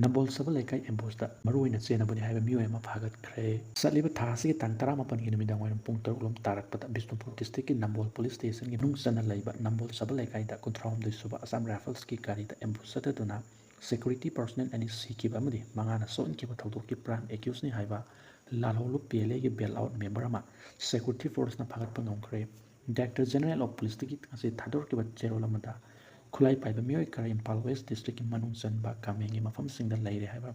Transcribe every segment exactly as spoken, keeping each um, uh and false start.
ꯅꯝꯕꯣꯜ ꯁꯕꯜ ꯂꯩꯀꯥꯏ ꯑꯦꯝꯕꯨꯁꯇ ꯃꯔꯨꯑꯣꯏꯅ ꯆꯦꯟꯅꯕꯅꯤ ꯍꯥꯏꯕ ꯃꯤꯑꯣꯏ ꯑꯃ ꯐꯥꯒꯠꯈ꯭ꯔꯦ꯫ ꯆꯠꯂꯤꯕ ꯊꯥ ꯑꯁꯤꯒꯤ ꯇꯥꯡ ꯇꯔꯥꯃꯥꯄꯟꯒꯤ ꯅꯨꯃꯤꯗꯥꯡ ꯋꯥꯏꯔꯝ ꯄꯨꯡ ꯇꯔꯨꯛ ꯂꯣꯝ ꯇꯥꯔꯛꯄꯗ ꯕꯤꯁꯅꯨꯄꯨꯔ ꯗꯤꯁꯇ꯭ꯔꯤꯛꯀꯤ ꯅꯝꯕꯣꯜ ꯄꯨꯂꯤꯁ ꯁ꯭ꯇꯦꯁꯟꯒꯤ ꯃꯅꯨꯡ ꯆꯟꯅ ꯂꯩꯕ ꯅꯝꯕꯣꯜ ꯁꯕꯜ ꯂꯩꯀꯥꯏꯗ ꯀꯨꯟꯊ꯭ꯔꯥꯍꯨꯝꯗꯣꯏ ꯁꯨꯕ ꯑꯁꯥꯝ ꯔꯥꯏꯐꯜꯁꯀꯤ ꯒꯥꯔꯤꯗ ꯑꯦꯝꯕꯨꯁ ꯆꯠꯊꯗꯨꯅ ꯁꯦꯀ꯭ꯌꯨꯔꯤꯇꯤ ꯄꯔꯁꯣꯅꯦꯜ ꯑꯅꯤ ꯁꯤꯈꯤꯕ ꯑꯃꯗꯤ ꯃꯉꯥꯅ ꯁꯣꯛꯍꯟꯈꯤꯕ ꯊꯧꯗꯣꯛꯀꯤ ꯄ꯭ꯔꯥꯏꯝ ꯑꯦꯀ꯭ꯌꯨꯁꯅꯤ ꯍꯥꯏꯕ ꯂꯥꯜꯍꯧꯂꯨꯞ ꯄꯤ ꯑꯦꯜ ꯑꯦꯒꯤ ꯕꯦꯜ ꯑꯥꯎꯠ ꯃꯦꯝꯕꯔ ꯑꯃ ꯁꯦꯀ꯭ꯌꯨꯔꯤꯇꯤ ꯐꯣꯔꯁꯅ ꯐꯥꯒꯠꯄ ꯉꯝꯈ꯭ꯔꯦ꯫ ꯗꯥꯏꯔꯦꯛꯇꯔ ꯖꯦꯅꯔꯦꯜ ꯑꯣꯐ ꯄꯨꯂꯤꯁꯇꯒꯤ ꯉꯁꯤ ꯊꯥꯗꯣꯔꯛꯈꯤꯕ ꯆꯦꯔꯣꯜ ꯑꯃꯗ ꯈꯨꯠꯂꯥꯏ ꯄꯥꯏꯕ ꯃꯤꯑꯣꯏ ꯈꯔ ꯏꯝꯐꯥꯜ ꯋꯦꯁ ꯗꯤꯁꯇ꯭ꯔꯤꯛꯀꯤ ꯃꯅꯨꯡ ꯆꯟꯕ ꯀꯥꯃꯦꯡꯒꯤ ꯃꯐꯝꯁꯤꯡꯗ ꯂꯩꯔꯦ ꯍꯥꯏꯕ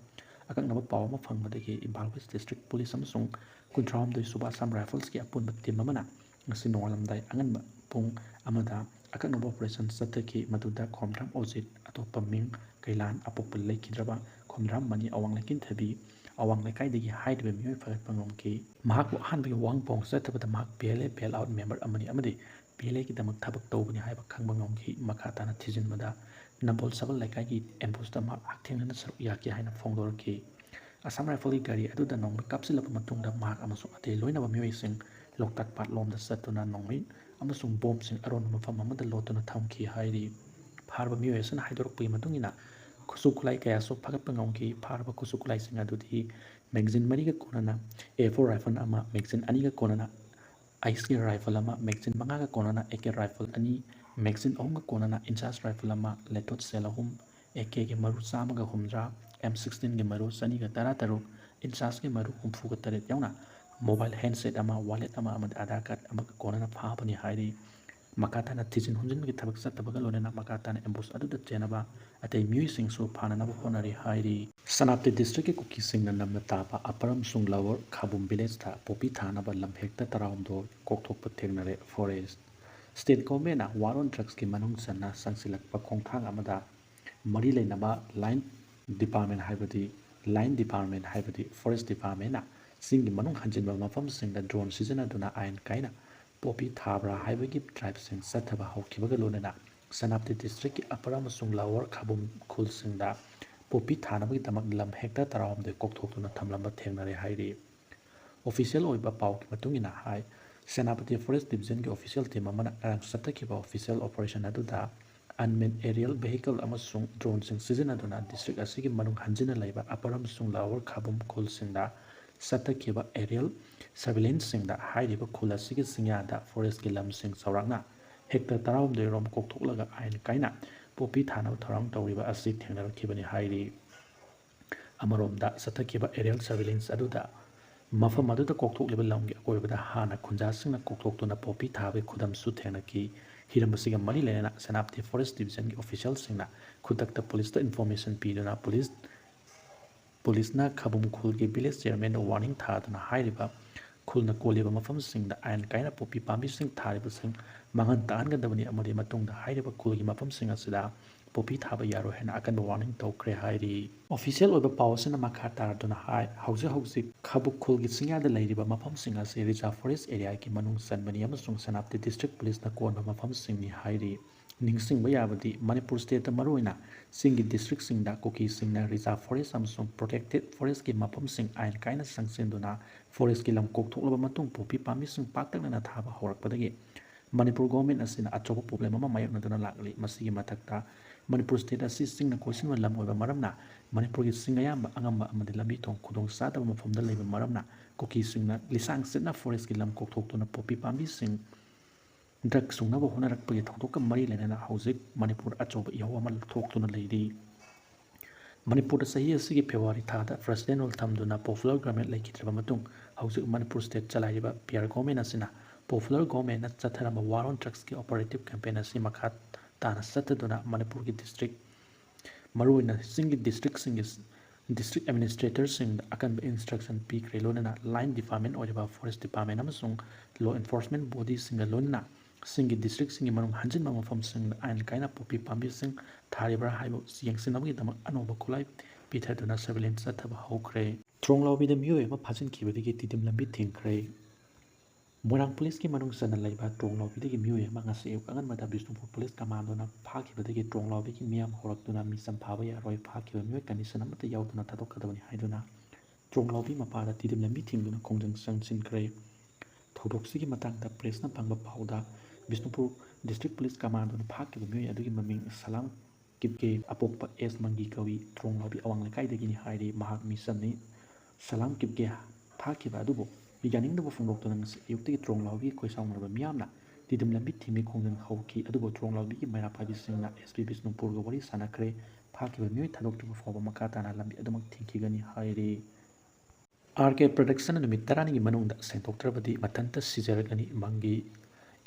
ꯑꯀꯛꯅꯕ ꯄꯥꯎ ꯑꯃ ꯐꯪꯕꯗꯒꯤ ꯏꯝꯐꯥꯜ ꯋꯦꯁ ꯗꯤꯁꯇ꯭ꯔꯤꯛ ꯄꯨꯂꯤꯁ ꯑꯃꯁꯨꯡ ꯀꯨꯟꯊ꯭ꯔꯥꯍꯨꯝꯗꯣꯏ ꯁꯨꯕ ꯑꯁꯥꯝ ꯔꯥꯏꯐꯜꯁꯀꯤ ꯑꯄꯨꯟꯕ ꯇꯤꯝ ꯑꯃꯅ ꯉꯁꯤ ꯅꯣꯡꯉꯥꯜꯂꯝꯗꯥꯏ ꯑꯉꯟꯕ ꯄꯨꯡ ꯑꯃꯗ ꯑꯀꯛꯅꯕ ꯑꯣꯄꯔꯦꯁꯟ ꯆꯠꯊꯈꯤ꯫ ꯃꯗꯨꯗ ꯈꯣꯝꯗ꯭ꯔꯥꯝ ꯑꯣꯖꯤꯠ, ꯑꯇꯣꯞꯄ ꯃꯤꯡ ꯀꯩꯂꯥꯟ, ꯑꯄꯣꯛꯄ ꯂꯩꯈꯤꯗ꯭ꯔꯕ ꯈꯣꯝꯗ꯭ꯔꯥꯝ ꯃꯅꯤ, ꯑꯋꯥꯡ ꯂꯩꯀꯤꯟꯊꯕꯤ, ꯑꯋꯥꯡ ꯂꯩꯀꯥꯏꯗꯒꯤ ꯍꯥꯏꯔꯤꯕ ꯃꯤꯑꯣꯏ ꯐꯥꯒꯠꯄ ꯉꯝꯈꯤ꯫ ꯃꯍꯥꯛꯄꯨ ꯑꯍꯥꯟꯕꯒꯤ ꯋꯥꯍꯪ ꯄꯥꯎ ꯆꯠꯊꯕꯗ ꯃꯍꯥꯛ P L A bail out member ꯑꯃꯅꯤ ꯑꯃꯗꯤ ꯄꯤ ꯑꯦꯜ ꯑꯦꯒꯤꯗꯃꯛ ꯊꯕꯛ ꯇꯧꯕꯅꯤ ꯍꯥꯏꯕ ꯈꯪꯕ ꯉꯝꯈꯤ꯫ ꯃꯈꯥ ꯇꯥꯅ ꯊꯤꯖꯤꯟꯕꯗ ꯅꯝꯕꯣꯜ ꯁꯕꯜ ꯂꯩꯀꯥꯏꯒꯤ ꯑꯦꯝꯕꯨꯁꯇ ꯃꯍꯥꯛ ꯍꯛꯊꯦꯡꯅꯅ ꯁꯔꯨꯛ ꯌꯥꯈꯤ ꯍꯥꯏꯅ ꯐꯣꯡꯗꯣꯔꯛꯈꯤ꯫ ꯑꯁꯥꯝ ꯔꯥꯏꯐꯜꯒꯤ ꯒꯥꯔꯤ ꯑꯗꯨꯗ ꯅꯣꯡꯃꯩ ꯀꯥꯞꯁꯤꯜꯂꯕ ꯃꯇꯨꯡꯗ ꯃꯍꯥꯛ ꯑꯃꯁꯨꯡ ꯑꯇꯩ ꯂꯣꯏꯅꯕ ꯃꯤꯑꯣꯏꯁꯤꯡ ꯂꯣꯛꯇꯥꯛ ꯄꯥꯠ ꯂꯣꯝꯗ ꯆꯠꯇꯨꯅ ꯅꯣꯡꯃꯩ ꯑꯃꯁꯨꯡ ꯕꯣꯝꯁꯤꯡ ꯑꯔꯣꯟꯕ ꯃꯐꯝ ꯑꯃꯗ ꯂꯣꯠꯇꯨꯅ ꯊꯝꯈꯤ ꯍꯥꯏꯔꯤ꯫ ꯐꯥꯔꯕ ꯃꯤꯑꯣꯏ ꯑꯁꯤꯅ ꯍꯥꯏꯗꯣꯔꯛꯄꯒꯤ ꯃꯇꯨꯡ ꯏꯟꯅ ꯈꯨꯠꯁꯨ ꯈꯨꯠꯂꯥꯏ ꯀꯌꯥꯁꯨ ꯐꯥꯒꯠꯄ ꯉꯝꯈꯤ꯫ ꯐꯥꯔꯕ ꯈꯨꯠꯁꯨ ꯈꯨꯠꯂꯥꯏꯁꯤꯡ ꯑꯗꯨꯗꯤ ꯃꯦꯒꯥꯖꯤꯟ ꯃꯔꯤꯒ ꯀꯣꯟꯅꯅ ꯑꯦ ꯐꯣꯔ ꯔꯥꯏꯐꯜ ꯑꯃ, ꯃꯦꯒꯥꯖꯤꯟ ꯑꯅꯤꯒ ꯀꯣꯟꯅꯅ ꯑꯥꯏꯁꯀꯤ ꯔꯥꯏꯐꯜ ꯑꯃ, ꯃꯦꯒꯥꯖꯤꯟ ꯃꯉꯥꯒ ꯀꯣꯟꯅꯅ ꯑꯦ ꯀꯦ ꯔꯥꯏꯐꯜ ꯑꯅꯤ, ꯃꯦꯒꯥꯖꯤꯟ ꯑꯍꯨꯝꯒ ꯀꯣꯟꯅꯅ ꯏꯟꯆꯥꯔꯖ ꯔꯥꯏꯐꯜ ꯑꯃ, ꯂꯦꯊꯣꯠ ꯁꯦꯜ ꯑꯍꯨꯝ, ꯑꯦ ꯀꯦꯒꯤ ꯃꯔꯨ ꯆꯥꯝꯃꯒ ꯍꯨꯝꯗ꯭ꯔꯥ, ꯑꯦꯝ ꯁꯤꯛꯁꯇꯤꯟꯒꯤ ꯃꯔꯨ ꯆꯅꯤꯒ ꯇꯔꯥꯇꯔꯨꯛ, ꯏꯟꯆꯥꯔꯖꯀꯤ ꯃꯔꯨ ꯍꯨꯝꯐꯨꯒ ꯇꯔꯦꯠ ꯌꯥꯎꯅ ꯃꯣꯕꯥꯏꯜ ꯍꯦꯟꯁꯦꯠ ꯑꯃ, ꯋꯥꯂꯦꯠ ꯑꯃ ꯑꯃꯗꯤ ꯑꯙꯥꯔ ꯀꯥꯔꯗ ꯑꯃꯒ ꯀꯣꯟꯅꯅ ꯐꯥꯕꯅꯤ ꯍꯥꯏꯔꯤ꯫ ꯃꯈꯥ ꯇꯥꯅ ꯊꯤꯖꯤꯟ ꯍꯨꯝꯖꯤꯟꯕꯒꯤ ꯊꯕꯛ ꯆꯠꯊꯕꯒ ꯂꯣꯏꯅꯅ ꯃꯈꯥ ꯇꯥꯅ ꯑꯦꯝꯕꯨꯁ ꯑꯗꯨꯗ ꯆꯦꯟꯅꯕ ꯑꯇꯩ ꯃꯤꯑꯣꯏꯁꯤꯡꯁꯨ ꯐꯥꯅꯅꯕ ꯍꯣꯠꯅꯔꯤ ꯍꯥꯏꯔꯤ꯫ ꯁꯦꯅꯥꯄꯇꯤ ꯗꯤꯁꯇ꯭ꯔꯤꯛꯀꯤ ꯀꯨꯀꯤꯁꯤꯡꯅ ꯅꯝꯅ ꯇꯥꯕ ꯑꯄꯔ ꯑꯃꯁꯨꯡ ꯂꯋꯔ ꯈꯥꯕꯨꯝ ꯚꯤꯂꯦꯖꯇ ꯄꯣꯄꯤ ꯊꯥꯅꯕ ꯂꯝ ꯍꯦꯛꯇ ꯇꯔꯥꯍꯨꯝꯗꯣꯏ ꯀꯣꯛꯊꯣꯛꯄ ꯊꯦꯡꯅꯔꯦ꯫ ꯐꯣꯔꯦꯁ ꯁ꯭ꯇꯦꯠ ꯒꯣꯚꯔꯟꯃꯦꯟꯠꯅ ꯋꯥꯔ ꯑꯣꯟ ꯗ꯭ꯔꯒꯁꯀꯤ ꯃꯅꯨꯡ ꯆꯟꯅ ꯆꯪꯁꯤꯜꯂꯛꯄ ꯈꯣꯡꯊꯥꯡ ꯑꯃꯗ ꯃꯔꯤ ꯂꯩꯅꯕ ꯂꯥꯏꯟ ꯗꯤꯄꯥꯔꯠꯃꯦꯟꯠ ꯍꯥꯏꯕꯗꯤ ꯂꯥꯏꯟ ꯗꯤꯄꯥꯔꯠꯃꯦꯟꯠ ꯍꯥꯏꯕꯗꯤ ꯐꯣꯔꯦꯁ ꯗꯤꯄꯥꯔꯠꯃꯦꯟꯠꯅ ꯆꯤꯡꯒꯤ ꯃꯅꯨꯡ ꯍꯟꯖꯤꯟꯕ ꯃꯐꯝꯁꯤꯡꯗ ꯗ꯭ꯔꯣꯟ ꯁꯤꯖꯤꯟꯅꯗꯨꯅ ꯑꯥꯏꯟ ꯀꯥꯏꯅ ꯄꯣꯄꯤ ꯊꯥꯕ꯭ꯔꯥ ꯍꯥꯏꯕꯒꯤ ꯗ꯭ꯔꯥꯏꯚꯁꯤꯡ ꯆꯠꯊꯕ ꯍꯧꯈꯤꯕꯒ ꯂꯣꯏꯅꯅ ꯁꯦꯅꯥꯄꯇꯤ ꯗꯤꯁꯇ꯭ꯔꯤꯛꯀꯤ ꯑꯄꯔ ꯑꯃꯁꯨꯡ ꯂꯋꯔ ꯈꯥꯕꯨꯝ ꯈꯨꯜꯁꯤꯡꯗ ꯄꯣꯄꯤ ꯊꯥꯅꯕꯒꯤꯗꯃꯛ ꯂꯝ ꯍꯦꯛꯇꯔ ꯇꯔꯥꯍꯨꯝꯗꯣꯏ ꯀꯣꯛꯊꯣꯛꯇꯨꯅ ꯊꯝꯂꯝꯕ ꯊꯦꯡꯅꯔꯦ ꯍꯥꯏꯔꯤ꯫ ꯑꯣꯐꯤꯁꯤꯌꯦꯜ ꯑꯣꯏꯕ ꯄꯥꯎꯒꯤ ꯃꯇꯨꯡ ꯏꯟꯅ ꯍꯥꯏ, ꯁꯦꯅꯥꯄꯇꯤ ꯐꯣꯔꯦꯁ ꯗꯤꯕꯤꯖꯟꯒꯤ ꯑꯣꯐꯤꯁꯤꯌꯦꯜ ꯇꯤꯝ ꯑꯃꯅ ꯉꯔꯥꯡ ꯆꯠꯊꯈꯤꯕ ꯑꯣꯐꯤꯁꯤꯌꯦꯜ ꯑꯣꯄꯔꯦꯁꯟ ꯑꯗꯨꯗ unmanned aerial vehicle ꯑꯃꯁꯨꯡ droneꯁꯤꯡ ꯁꯤꯖꯤꯟꯅꯗꯨꯅ district ꯑꯁꯤꯒꯤ ꯃꯅꯨꯡ ꯍꯟꯖꯤꯟꯅ ꯂꯩꯕ upper ꯑꯃꯁꯨꯡ lower ꯈꯥꯕꯨꯝ ꯈꯨꯜꯁꯤꯡꯗ ꯆꯠꯊꯈꯤꯕ aerial surveillanceꯁꯤꯡꯗ ꯍꯥꯏꯔꯤꯕ ꯈꯨꯜ ꯑꯁꯤꯒꯤ ꯆꯤꯡꯌꯥꯗ forestꯀꯤ ꯂꯝꯁꯤꯡ ꯆꯥꯎꯔꯥꯛꯅ hectare ꯇꯔꯥꯍꯨꯝꯗꯣꯏ ꯔꯣꯝ ꯀꯣꯛꯊꯣꯛꯂꯒ ꯑꯥꯏꯟ ꯀꯥꯏꯅ poppy ꯊꯥꯅꯕ ꯊꯧꯔꯥꯡ ꯇꯧꯔꯤꯕ ꯑꯁꯤ ꯊꯦꯡꯅꯔꯛꯈꯤꯕꯅꯤ ꯍꯥꯏꯔꯤ꯫ ꯑꯃꯔꯣꯝꯗ ꯆꯠꯊꯈꯤꯕ aerial surveillance ꯑꯗꯨꯗ ꯃꯐꯝ ꯑꯗꯨꯗ ꯀꯣꯛꯊꯣꯛꯂꯤꯕ ꯂꯝꯒꯤ ꯑꯀꯣꯏꯕꯗ ꯍꯥꯟꯅ ꯈꯨꯟꯖꯥꯁꯤꯡꯅ ꯀꯣꯛꯊꯣꯛꯇꯨꯅ poppy ꯊꯥꯕꯒꯤ ꯈꯨꯗꯝꯁꯨ ꯊꯦꯡꯅꯈꯤ꯫ ꯍꯤꯔꯝ ꯑꯁꯤꯒ ꯃꯔꯤ ꯂꯩꯅꯅ ꯁꯦꯅꯥꯄꯇꯤ forest divisionꯒꯤ officialꯁꯤꯡꯅ ꯈꯨꯗꯛꯇ policeꯇ information ꯄꯤꯗꯨꯅ police, policeꯅ ꯈꯥꯕꯨꯝ ꯈꯨꯜꯒꯤ village chairmanꯗ warning ꯊꯥꯗꯨꯅ ꯍꯥꯏꯔꯤꯕ ꯈꯨꯜꯅ ꯀꯣꯜꯂꯤꯕ ꯃꯐꯝꯁꯤꯡꯗ ꯑꯥꯏꯟ ꯀꯥꯏꯅ poppy ꯄꯥꯝꯕꯤꯁꯤꯡ ꯊꯥꯔꯤꯕꯁꯤꯡ ꯃꯥꯡꯍꯟ ꯇꯥꯛꯍꯟꯒꯗꯕꯅꯤ ꯑꯃꯗꯤ ꯃꯇꯨꯡꯗ ꯍꯥꯏꯔꯤꯕ ꯈꯨꯜꯒꯤ ꯃꯐꯝꯁꯤꯡ ꯑꯁꯤꯗ poppy ꯊꯥꯕ ꯌꯥꯔꯣꯏ ꯍꯥꯏꯅ ꯑꯀꯟꯕ warning ꯇꯧꯈ꯭ꯔꯦ ꯍꯥꯏꯔꯤ꯫ Official ꯑꯣꯏꯕ ꯄꯥꯎ ꯑꯁꯤꯅ ꯃꯈꯥ ꯇꯥꯔꯗꯨꯅ ꯍꯥꯏ, ꯍꯧꯖꯤꯛ ꯍꯧꯖꯤꯛ ꯈꯥꯕꯨꯝ ꯈꯨꯜꯒꯤ ꯆꯤꯡꯌꯥꯗ ꯂꯩꯔꯤꯕ ꯃꯐꯝꯁꯤꯡ ꯑꯁꯤ reserve forest areaꯒꯤ ꯃꯅꯨꯡ ꯆꯟꯕꯅꯤ ꯑꯃꯁꯨꯡ ꯁꯦꯅꯥꯄꯇꯤ district policeꯅ ꯀꯣꯟꯕ ꯃꯐꯝꯁꯤꯡꯅꯤ ꯍꯥꯏꯔꯤ꯫ ꯅꯤꯡꯁꯤꯡꯕ ꯌꯥꯕꯗꯤ, ꯃꯅꯤꯄꯨꯔ stateꯇ ꯃꯔꯨꯑꯣꯏꯅ ꯆꯤꯡꯒꯤ districtꯁꯤꯡꯗ ꯀꯨꯀꯤꯁꯤꯡꯅ reserve forest ꯑꯃꯁꯨꯡ protected forestꯀꯤ ꯃꯐꯝꯁꯤꯡ ꯑꯥꯏꯟ ꯀꯥꯏꯅ ꯆꯪꯁꯤꯟꯗꯨꯅ forestꯀꯤ ꯂꯝ ꯀꯣꯛꯊꯣꯛꯂꯕ ꯃꯇꯨꯡ poppy ꯄꯥꯝꯕꯤꯁꯤꯡ ꯄꯥꯛꯇꯛꯅꯅ ꯊꯥꯕ ꯍꯧꯔꯛꯄꯗꯒꯤ ꯃꯅꯤꯄꯨꯔ government ꯑꯁꯤꯅ ꯑꯆꯧꯕ problem ꯑꯃ ꯃꯥꯌꯣꯛꯅꯗꯨꯅ ꯂꯥꯛꯂꯤ꯫ ꯃꯁꯤꯒꯤ ꯃꯊꯛꯇ, ꯃꯅꯤꯄꯨꯔ state ꯑꯁꯤ ꯆꯤꯡꯅ ꯀꯣꯏꯁꯤꯟꯕ ꯂꯝ ꯑꯣꯏꯕ ꯃꯔꯝꯅ, ꯃꯅꯤꯄꯨꯔꯒꯤ ꯆꯤꯡ ꯑꯌꯥꯝꯕ ꯑꯉꯝꯕ ꯑꯃꯗꯤ ꯂꯝꯕꯤ ꯊꯣꯡ ꯈꯨꯗꯣꯡ ꯆꯥꯗꯕ ꯃꯐꯝꯗ ꯂꯩꯕ ꯃꯔꯝꯅ, ꯀꯨꯀꯤꯁꯤꯡꯅ ꯂꯤꯁꯥꯡ ꯁꯤꯠꯅ forestꯀꯤ ꯂꯝ ꯀꯣꯛꯊꯣꯛꯇꯨꯅ poppy ꯄꯥꯝꯕꯤꯁꯤꯡ drug ꯁꯨꯡꯅꯕ ꯍꯣꯠꯅꯔꯛꯄꯒꯤ ꯊꯧꯗꯣꯛꯀ ꯃꯔꯤ ꯂꯩꯅꯅ ꯍꯧꯖꯤꯛ ꯃꯅꯤꯄꯨꯔ ꯑꯆꯧꯕ ꯏꯍꯧ ꯑꯃ ꯊꯣꯛꯇꯨꯅ ꯂꯩꯔꯤ꯫ ꯃꯅꯤꯄꯨꯔꯗ ꯆꯍꯤ ꯑꯁꯤꯒꯤ February ꯊꯥꯗ president rule ꯊꯝꯗꯨꯅ popular government ꯂꯩꯈꯤꯗ꯭ꯔꯕ ꯃꯇꯨꯡ, ꯍꯧꯖꯤꯛ ꯃꯅꯤꯄꯨꯔ state ꯆꯂꯥꯏꯔꯤꯕ ꯄꯤꯌꯔ government ꯑꯁꯤꯅ popular governmentꯅ ꯆꯠꯊꯔꯝꯕ war on drugsꯀꯤ operative campaign ꯑꯁꯤ ꯃꯈꯥ ꯇꯥꯅ ꯆꯠꯊꯗꯨꯅ ꯃꯅꯤꯄꯨꯔꯒꯤ district, ꯃꯔꯨꯑꯣꯏꯅ ꯆꯤꯡꯒꯤ districtꯁꯤꯡꯒꯤ district administratorꯁꯤꯡꯗ ꯑꯀꯟꯕ instruction ꯄꯤꯈ꯭ꯔꯦ, ꯂꯣꯏꯅꯅ line department ꯑꯣꯏꯔꯤꯕ forest department ꯑꯃꯁꯨꯡ law enforcement bodyꯁꯤꯡꯒ ꯂꯣꯏꯅꯅ ꯆꯤꯡꯒꯤ districtꯁꯤꯡꯒꯤ ꯃꯅꯨꯡ ꯍꯟꯖꯤꯟꯕ ꯃꯐꯝꯁꯤꯡꯗ ꯑꯥꯏꯟ ꯀꯥꯏꯅ poppy ꯄꯥꯝꯕꯤꯁꯤꯡ ꯊꯥꯔꯤꯕ꯭ꯔꯥ ꯍꯥꯏꯕ ꯌꯦꯡꯁꯤꯟꯅꯕꯒꯤꯗꯃꯛ ꯑꯅꯧꯕ ꯈꯨꯠꯂꯥꯏ ꯄꯤꯊꯗꯨꯅ surveillance ꯆꯠꯊꯕ ꯍꯧꯈ꯭ꯔꯦ꯫ ꯇ꯭ꯔꯣꯡꯂꯥꯎꯕꯤꯗ ꯃꯤꯑꯣꯏ ꯑꯃ ꯐꯥꯖꯤꯟꯈꯤꯕꯗꯒꯤ ꯇꯤꯗꯤꯝ ꯂꯝꯕꯤ ꯊꯤꯡꯈ꯭ꯔꯦ꯫ ꯃꯣꯏꯔꯥꯡ policeꯀꯤ ꯃꯅꯨꯡ ꯆꯟꯅ ꯂꯩꯕ ꯇ꯭ꯔꯣꯡꯂꯥꯎꯕꯤꯗꯒꯤ ꯃꯤꯑꯣꯏ ꯑꯃ ꯉꯁꯤ ꯑꯌꯨꯛ ꯑꯉꯟꯕꯗ ꯕꯤꯁꯅꯨꯄꯨꯔ police commandoꯅ ꯐꯥꯈꯤꯕꯗꯒꯤ ꯇ꯭ꯔꯣꯡꯂꯥꯎꯕꯤꯒꯤ ꯃꯤꯌꯥꯝ ꯍꯧꯔꯛꯇꯨꯅ ꯃꯤ ꯆꯝꯐꯥꯕ ꯌꯥꯔꯣꯏ, ꯐꯥꯈꯤꯕ ꯃꯤꯑꯣꯏ condition ꯑꯃꯠꯇ ꯌꯥꯎꯗꯅ ꯊꯥꯗꯣꯛꯀꯗꯕꯅꯤ ꯍꯥꯏꯗꯨꯅ ꯇ꯭ꯔꯣꯡꯂꯥꯎꯕꯤ ꯃꯄꯥꯗ ꯇꯤꯗꯤꯝ ꯂꯝꯕꯤ ꯊꯤꯡꯗꯨꯅ ꯈꯣꯡꯖꯪ ꯆꯪꯁꯤꯟꯈ꯭ꯔꯦ꯫ ꯊꯧꯗꯣꯛꯁꯤꯒꯤ ꯃꯇꯥꯡꯗ pressꯅ ꯐꯪꯕ ꯄꯥꯎꯗ, ꯕꯤꯁꯅꯨꯄꯨꯔ District Police Commando ꯅ ꯐꯥꯈꯤꯕ ꯃꯤꯑꯣꯏ ꯑꯗꯨꯒꯤ ꯃꯃꯤꯡ ꯁꯂꯥꯝ ꯀꯤꯞꯀꯦ, ꯑꯄꯣꯛꯄ ꯑꯦꯁ ꯃꯪꯒꯤ ꯀꯧꯏ, ꯇ꯭ꯔꯣꯡꯂꯥꯎꯕꯤ ꯑꯋꯥꯡ ꯂꯩꯀꯥꯏꯗꯒꯤꯅꯤ ꯍꯥꯏꯔꯤ꯫ ꯃꯍꯥꯛ ꯃꯤꯆꯝꯅꯤ꯫ ꯁꯂꯥꯝ ꯀꯤꯞꯀꯦ ꯐꯥꯈꯤꯕ ꯑꯗꯨꯕꯨ ꯌꯥꯅꯤꯡꯗꯕ ꯐꯣꯡꯗꯣꯛꯇꯨꯅ ꯉꯁꯤ ꯑꯌꯨꯛꯇꯒꯤ ꯇ꯭ꯔꯣꯡꯂꯥꯎꯕꯤꯒꯤ ꯈꯣꯏ ꯁꯥꯎꯅꯔꯕ ꯃꯤꯌꯥꯝꯅ ꯇꯤꯗꯤꯝ ꯂꯝꯕꯤ ꯊꯤꯡꯕꯒꯤ ꯈꯣꯡꯖꯪ ꯍꯧꯈꯤ꯫ ꯑꯗꯨꯕꯨ ꯇ꯭ꯔꯣꯡꯂꯥꯎꯕꯤꯒꯤ ꯃꯩꯔꯥ ꯄꯥꯏꯕꯤꯁꯤꯡꯅ ꯑꯦꯁ ꯄꯤ ꯕꯤꯁꯅꯨꯄꯨꯔꯒ ꯋꯥꯔꯤ ꯁꯥꯅꯈ꯭ꯔꯦ꯫ ꯐꯥꯈꯤꯕ ꯃꯤꯑꯣꯏ ꯊꯥꯗꯣꯛꯇ꯭ꯔꯤꯕ ꯐꯥꯎꯕ ꯃꯈꯥ ꯇꯥꯅ ꯂꯝꯕꯤ ꯑꯗꯨꯃꯛ ꯊꯤꯡꯈꯤꯒꯅꯤ ꯍꯥꯏꯔꯤ꯫ ꯑꯥꯔ ꯀꯦ ꯄ꯭ꯔꯗꯛꯁꯟꯅ ꯅꯨꯃꯤꯠ ꯇꯔꯥꯅꯤꯒꯤ ꯃꯅꯨꯡꯗ ꯁꯦꯡꯗꯣꯛꯇ꯭ꯔꯕꯗꯤ ꯃꯊꯟꯇ ꯁꯤꯖꯔꯒꯅꯤ꯫ ꯃꯪꯒꯤ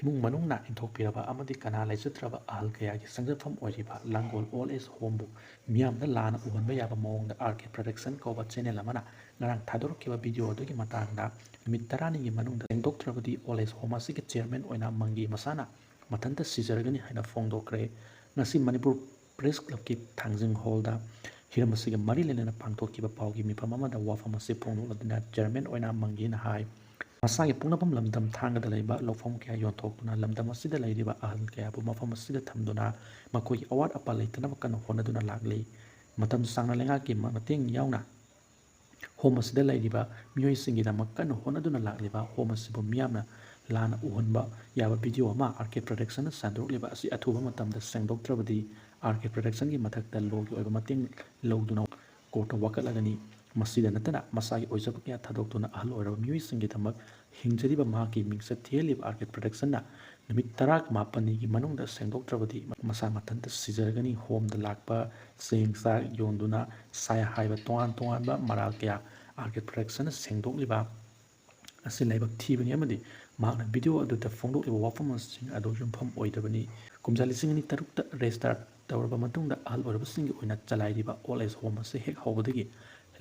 ꯏꯃꯨꯡ ꯃꯅꯨꯡꯅ ꯏꯟꯊꯣꯛꯄꯤꯔꯕ ꯑꯃꯗꯤ ꯀꯅꯥ ꯂꯩꯖꯗ꯭ꯔꯕ ꯑꯍꯜ ꯀꯌꯥꯒꯤ ꯆꯪꯖꯐꯝ ꯑꯣꯏꯔꯤꯕ ꯂꯥꯡꯒꯣꯜ ꯑꯣꯜ ꯑꯦꯖ ꯍꯣꯝꯕꯨ ꯃꯤꯌꯥꯝꯗ ꯂꯥꯟꯅ ꯎꯍꯟꯕ ꯌꯥꯕ ꯃꯑꯣꯡꯗ ꯑꯥꯔ ꯀꯦ ꯄ꯭ꯔꯗꯛꯁꯟ ꯀꯧꯕ ꯆꯦꯅꯦꯜ ꯑꯃꯅ ꯉꯔꯥꯡ ꯊꯥꯗꯣꯔꯛꯈꯤꯕ ꯚꯤꯗꯤꯑꯣ ꯑꯗꯨꯒꯤ ꯃꯇꯥꯡꯗ ꯅꯨꯃꯤꯠ ꯇꯔꯥꯅꯤꯒꯤ ꯃꯅꯨꯡꯗ ꯁꯦꯡꯗꯣꯛꯇ꯭ꯔꯕꯗꯤ ꯑꯣꯜ ꯑꯦꯖ ꯍꯣꯝ ꯑꯁꯤꯒꯤ ꯆꯤꯌꯔꯃꯦꯟ ꯑꯣꯏꯅ ꯃꯪꯒꯤ ꯃꯁꯥꯅ ꯃꯊꯟꯇ ꯁꯤꯖꯔꯒꯅꯤ ꯍꯥꯏꯅ ꯐꯣꯡꯗꯣꯛꯈ꯭ꯔꯦ꯫ ꯉꯁꯤ ꯃꯅꯤꯄꯨꯔ ꯄ꯭ꯔꯦꯁ ꯀ꯭ꯂꯕꯀꯤ ꯊꯥꯡꯖꯤꯡ ꯍꯣꯜꯗ ꯍꯤꯔꯝ ꯑꯁꯤꯒ ꯃꯔꯤ ꯂꯩꯅꯅ ꯄꯥꯡꯊꯣꯛꯈꯤꯕ ꯄꯥꯎꯒꯤ ꯃꯤꯐꯝ ꯑꯃꯗ ꯋꯥꯐꯝ ꯑꯁꯤ ꯐꯣꯡꯗꯣꯛꯂꯗꯨꯅ ꯆꯤꯌꯔꯃꯦꯟ ꯑꯣꯏꯅ ꯃꯪꯒꯤꯅ ꯍꯥꯏ, ꯃꯁꯥꯒꯤ ꯄꯣꯛꯅꯐꯝ ꯂꯝꯗꯝ ꯊꯥꯡꯒꯗ ꯂꯩꯕ ꯂꯧꯐꯝ ꯀꯌꯥ ꯌꯣꯟꯊꯣꯛꯇꯨꯅ ꯂꯝꯗꯝ ꯑꯁꯤꯗ ꯂꯩꯔꯤꯕ ꯑꯍꯜ ꯀꯌꯥꯕꯨ ꯃꯐꯝ ꯑꯁꯤꯗ ꯊꯝꯗꯨꯅ ꯃꯈꯣꯏꯒꯤ ꯑꯋꯥꯠ ꯑꯄꯥ ꯂꯩꯇꯅꯕ ꯀꯟꯅ ꯍꯣꯠꯅꯗꯨꯅ ꯂꯥꯛꯂꯤ꯫ ꯃꯇꯝ ꯁꯥꯡꯅ ꯂꯩꯉꯥꯛꯀꯤ ꯃꯇꯦꯡ ꯌꯥꯎꯅ ꯍꯣꯝ ꯑꯁꯤꯗ ꯂꯩꯔꯤꯕ ꯃꯤꯑꯣꯏꯁꯤꯡꯒꯤꯗꯃꯛ ꯀꯟꯅ ꯍꯣꯠꯅꯗꯨꯅ ꯂꯥꯛꯂꯤꯕ ꯍꯣꯝ ꯑꯁꯤꯕꯨ ꯃꯤꯌꯥꯝꯅ ꯂꯥꯟꯅ ꯎꯍꯟꯕ ꯌꯥꯕ ꯚꯤꯗꯤꯑꯣ ꯑꯃ ꯑꯥꯔ ꯀꯦ ꯄ꯭ꯔꯗꯛꯁꯟꯅ ꯁꯟꯗꯣꯛꯂꯤꯕ ꯑꯁꯤ ꯑꯊꯨꯕ ꯃꯇꯝꯗ ꯁꯦꯡꯗꯣꯛꯇ꯭ꯔꯕꯗꯤ ꯑꯥꯔ ꯀꯦ ꯄ꯭ꯔꯗꯛꯁꯟꯒꯤ ꯃꯊꯛꯇ ꯂꯣꯒꯤ ꯑꯣꯏꯕ ꯃꯇꯦꯡ ꯂꯧꯗꯨꯅ ꯀꯣꯔꯠꯇ ꯋꯥꯀꯠꯂꯒꯅꯤ꯫ ꯃꯁꯤꯗ ꯅꯠꯇꯅ ꯃꯁꯥꯒꯤ ꯑꯣꯏꯖꯕ ꯀꯌꯥ ꯊꯥꯗꯣꯛꯇꯨꯅ ꯑꯍꯜ ꯑꯣꯏꯔꯕ ꯃꯤꯑꯣꯏꯁꯤꯡꯒꯤꯗꯃꯛ ꯍꯤꯡꯖꯔꯤꯕ ꯃꯍꯥꯛꯀꯤ ꯃꯤꯡꯆꯠ ꯊꯤꯍꯜꯂꯤꯕ ꯑꯥꯔ ꯀꯦ ꯄ꯭ꯔꯗꯛꯁꯟꯅ ꯅꯨꯃꯤꯠ ꯇꯔꯥꯃꯥꯄꯜꯅꯤꯒꯤ ꯃꯅꯨꯡꯗ ꯁꯦꯡꯗꯣꯛꯇ꯭ꯔꯕꯗꯤ ꯃꯁꯥ ꯃꯊꯟꯇ ꯁꯤꯖꯔꯒꯅꯤ꯫ ꯍꯣꯝꯗ ꯂꯥꯛꯄ ꯆꯦꯡ ꯆꯥꯛ ꯌꯣꯟꯗꯨꯅ ꯁꯥꯏ ꯍꯥꯏꯕ ꯇꯣꯉꯥꯟ ꯇꯣꯉꯥꯟꯕ ꯃꯔꯥꯜ ꯀꯌꯥ ꯑꯥꯔ ꯀꯦ ꯄ꯭ꯔꯗꯛꯁꯟꯅ ꯁꯦꯡꯗꯣꯛꯂꯤꯕ ꯑꯁꯤ ꯂꯥꯏꯕꯛ ꯊꯤꯕꯅꯤ ꯑꯃꯗꯤ ꯃꯍꯥꯛꯅ ꯚꯤꯗꯤꯑꯣ ꯑꯗꯨꯗ ꯐꯣꯡꯗꯣꯛꯂꯤꯕ ꯋꯥꯐꯝꯁꯤꯡ ꯑꯗꯨ ꯌꯨꯝꯐꯝ ꯑꯣꯏꯗꯕꯅꯤ꯫ ꯀꯨꯝꯖꯥ ꯂꯤꯁꯤꯡ ꯑꯅꯤ ꯇꯔꯨꯛꯇ ꯔꯦꯖꯤꯁꯇꯥꯔ ꯇꯧꯔꯕ ꯃꯇꯨꯡꯗ ꯑꯍꯜ ꯑꯣꯏꯔꯕꯁꯤꯡꯒꯤ ꯑꯣꯏꯅ ꯆꯂꯥꯏꯔꯤꯕ ꯑꯣꯜ ꯑꯦꯖ ꯍꯣꯝ ꯑꯁꯤ ꯍꯦꯛ ꯍꯧꯕꯗꯒꯤ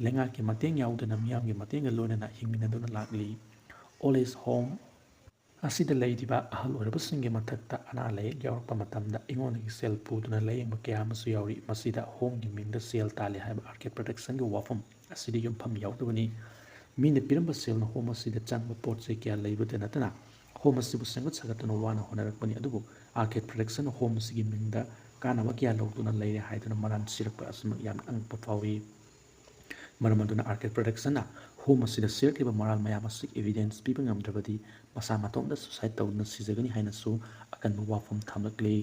ꯂꯩꯉꯥꯛꯀꯤ ꯃꯇꯦꯡ ꯌꯥꯎꯗꯅ ꯃꯤꯌꯥꯝꯒꯤ ꯃꯇꯦꯡꯒ ꯂꯣꯏꯅꯅ ꯍꯤꯡꯃꯤꯟꯅꯗꯨꯅ ꯂꯥꯛꯂꯤ꯫ ꯑꯣꯜ ꯑꯦꯖ ꯍꯣꯝ ꯑꯁꯤꯗ ꯂꯩꯔꯤꯕ ꯑꯍꯜ ꯑꯣꯏꯔꯕꯁꯤꯡꯒꯤ ꯃꯊꯛꯇ ꯑꯅꯥ ꯂꯥꯏꯌꯦꯛ ꯌꯥꯎꯔꯛꯄ ꯃꯇꯝꯗ ꯑꯩꯉꯣꯟꯗꯒꯤ ꯁꯦꯜ ꯄꯨꯗꯨꯅ ꯂꯥꯌꯦꯡꯕ ꯀꯌꯥ ꯑꯃꯁꯨ ꯌꯥꯎꯔꯤ꯫ ꯃꯁꯤꯗ ꯍꯣꯝꯒꯤ ꯃꯤꯡꯗ ꯁꯦꯜ ꯇꯥꯜꯂꯤ ꯍꯥꯏꯕ ꯑꯥꯔ ꯀꯦ ꯄ꯭ꯔꯗꯛꯁꯟꯒꯤ ꯋꯥꯐꯝ ꯑꯁꯤꯗꯤ ꯌꯨꯝꯐꯝ ꯌꯥꯎꯗꯕꯅꯤ꯫ ꯃꯤꯅ ꯄꯤꯔꯝꯕ ꯁꯦꯜꯅ ꯍꯣꯝ ꯑꯁꯤꯗ ꯆꯪꯕ ꯄꯣꯠ ꯆꯩ ꯀꯌꯥ ꯂꯩꯕꯇ ꯅꯠꯇꯅ ꯍꯣꯝ ꯑꯁꯤꯕꯨ ꯁꯦꯝꯒꯠ ꯁꯥꯒꯠꯇꯨꯅ ꯋꯥꯅ ꯍꯣꯠꯅꯔꯛꯄꯅꯤ꯫ ꯑꯗꯨꯕꯨ ꯑꯥꯔ ꯀꯦ ꯄ꯭ꯔꯗꯛꯁꯟꯅ ꯍꯣꯝ ꯑꯁꯤꯒꯤ ꯃꯤꯡꯗ ꯀꯥꯟꯅꯕ ꯀꯌꯥ ꯂꯧꯗꯨꯅ ꯂꯩꯔꯦ ꯍꯥꯏꯗꯨꯅ ꯃꯔꯥꯟ ꯁꯤꯔꯛꯄ ꯑꯁꯤꯃꯛ ꯌꯥꯝꯅ ꯑꯉꯛꯄ ꯐꯥꯎꯏ꯫ ꯃꯔꯝ ꯑꯗꯨꯅ ꯑꯥꯔ ꯀꯦ ꯄ꯭ꯔꯗꯛꯁꯟꯅ ꯐꯣꯝ ꯑꯁꯤꯗ ꯁꯤꯔꯛꯂꯤꯕ ꯃꯔꯥꯜ ꯃꯌꯥꯝ ꯑꯁꯤ evidence ꯄꯤꯕ ꯉꯝꯗ꯭ꯔꯕꯗꯤ ꯃꯁꯥ ꯃꯇꯣꯝꯇ suicide ꯇꯧꯗꯨꯅ ꯁꯤꯖꯒꯅꯤ ꯍꯥꯏꯅꯁꯨ ꯑꯀꯟꯕ ꯋꯥꯐꯝ ꯊꯝꯂꯛꯂꯤ꯫